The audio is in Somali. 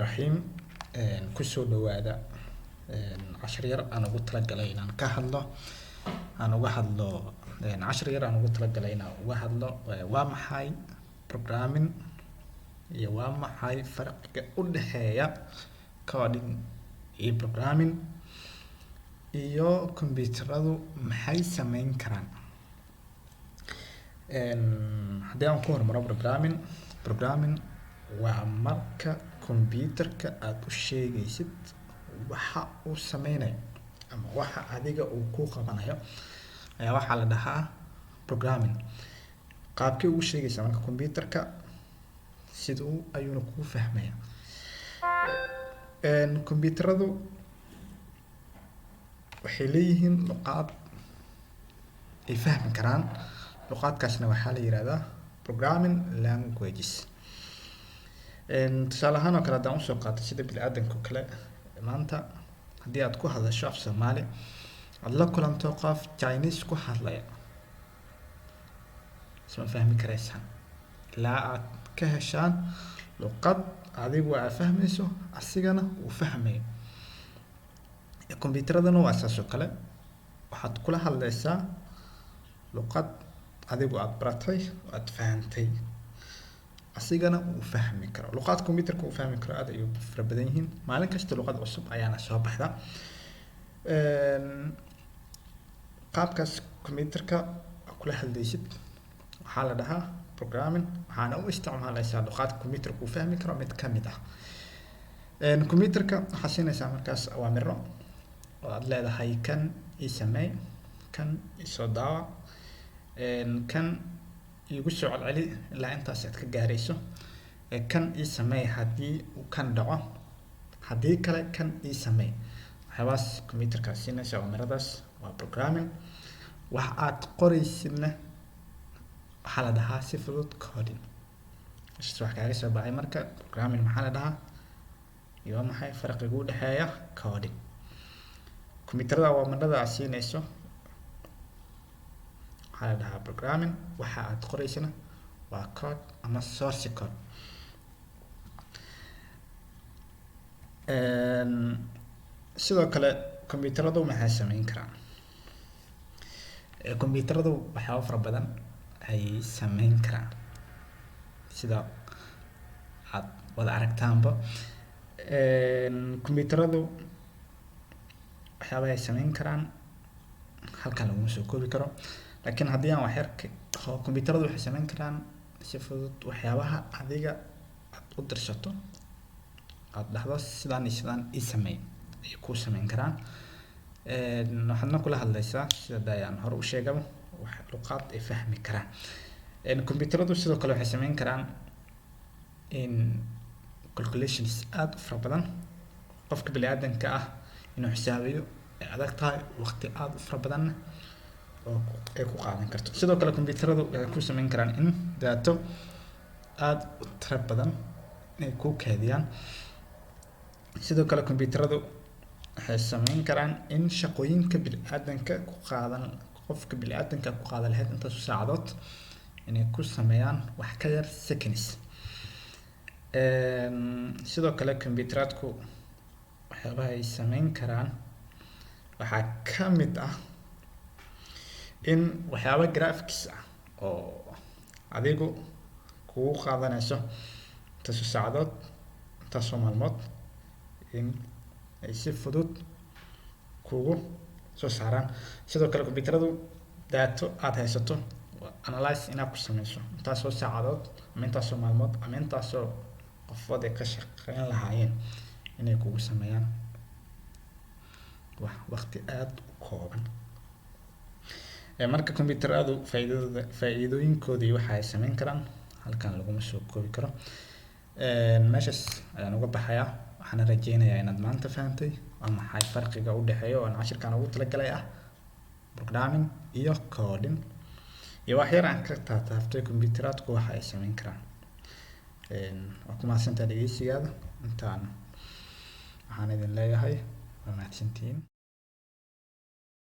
Raxiim. Kusoo dhawaada cashar yar aan ugu talagalay inaan ka hadlo, aan uga hadlo, cashar yar aan ugu talagalay inaan uga hadlo waa maxay programming iyo waa maxay farqiga u dhexeeya coding iyo programming iyo kombiyuutaradu maxay sameyn karaan. Haddii aan ku hormaro programming, programming waa marka computerka aad u sheegaysid waxa uu sameynayo ama waxa adiga uu ku qabanayo ayaa waxaa la dhahaa programming. Qaabkee ugu sheegaysaa marka computerka, siduu ayuuna kuu fahmaya? Computeradu waxay leeyihiin luqaad ay fahmi karaan, luqaadkaasna waxaa la yihahdaa programming languages. Tusaale ahaan oo kale, haddaan usoo qaato sida bini'aadamka oo kale, maanta haddii aad ku hadasho af Soomaali, aad la kulanto qof Chinese ku hadlaya, isma fahmi karaysaan ilaa aad ka heshaan luqad adigu aad fahmayso, asigana uu fahmayo. Computeradana waa saas oo kale, waxaad kula hadlaysaa luqad adigu aad baratay oo aad fahantay, asigana uu fahmi karo. Luqad computerka uu fahmi karo aad ayay u fara badan yihiin, maalin kasta luqad cusub ayaana soo baxda. Qaabkaas computerka kula hadlaysid waxaa la dhahaa programming, waxaana u isticmaalaysaa luqaadka computerka uu fahmi karo mid ka mid ah. Computerka waxaad siinaysaa markaas awaamiro oo aad leedahay: kan ii sameey, kan isoo daawac, kan igu soo celceli ilaa intaas aad ka gaarayso, kan ii sameey haddii uu kan dhaco, haddii kale kan ii sameey. Waxyaabahaas computerka siinaysa awamiradaas waa programming. Wax aad qoraysidna waxaa la dhahaa si fudud coding. Meeshaas wax kaaga soo baxay marka, programming maxaa la dhahaa iyo waa maxay farqiga u dhexeeya coding? Computerada awaamirada aad siinayso waxaa la dhahaa programming, waxa aad qoraysana waa code ama source code. Sidoo kale, computeradu maxay sameyn karaan? Computeradu waxyaabo fara badan ayay sameyn karaan, sida aad wada aragtaanba. Computeradu waxyaabaha ay sameyn karaan halkan laguma soo koobi karo, laakiin haddii aan wax yar ka dhaho, computeradu waxay sameyn karaan si fudud waxyaabaha adiga aad u dirsato, aad dhahdo sidaan iyo sidaan ii sameey, ayay kuu sameyn karaan. Waxaadna kula hadlaysaa, sida da aan hore u sheegaba, wax luqaad ay fahmi karaan. Computeradu sidoo kale waxay sameyn karaan in calculations aada u fara badan, qofka bini'aadanka ah inuu xisaabiyo ay adag tahay, waqti aada u fara badanna oo ay ku qaadan karto. Sidoo kale, computeradu waxay ku sameyn karaan in data aada u tiro badan inay ku kaydiyaan. Sidoo kale, computeradu waxay sameyn karaan in shaqooyinka bini'aadanka ku qaadan, qofka bini'aadanka ku qaadan lahayd intaas saacadood, inay ku sameeyaan wax ka yar seconds. Sidoo kale, computeradku waxyaabaha ay sameyn karaan waxaa ka mid ah in waxyaaba graphics ah oo adigu kugu qaadanayso intaasoo saacadood, intaasoo maalmood, in ay si fudud kugu soo saaraan. Sidoo kale, computeradu data aada haysato analyze inaad ku sameyso intaasoo saacadood ama intaasoo maalmood ama intaasoo qofood ay ka shaqeyn lahaayeen, inay kugu sameeyaan wax waqti aada u kooban. Marka computeradu faa'iidadooda, faa'iidooyinkoodii waxa ay sameyn karaan halkan laguma soo koobi karo. Meeshaas ayaan uga baxayaa, waxaana rajeynayaa inaad maanta fahantay waa maxay farqiga u dhexeeya oo aan cashirkan ugu talagalay ah programming iyo coding, iyo wax yar aan ka taataaftay computeradku waxa ay sameyn karaan. Waa ku mahadsantahay dhegeysigaada intaan. Waxaan idin leeyahay waa mahadsantihiin.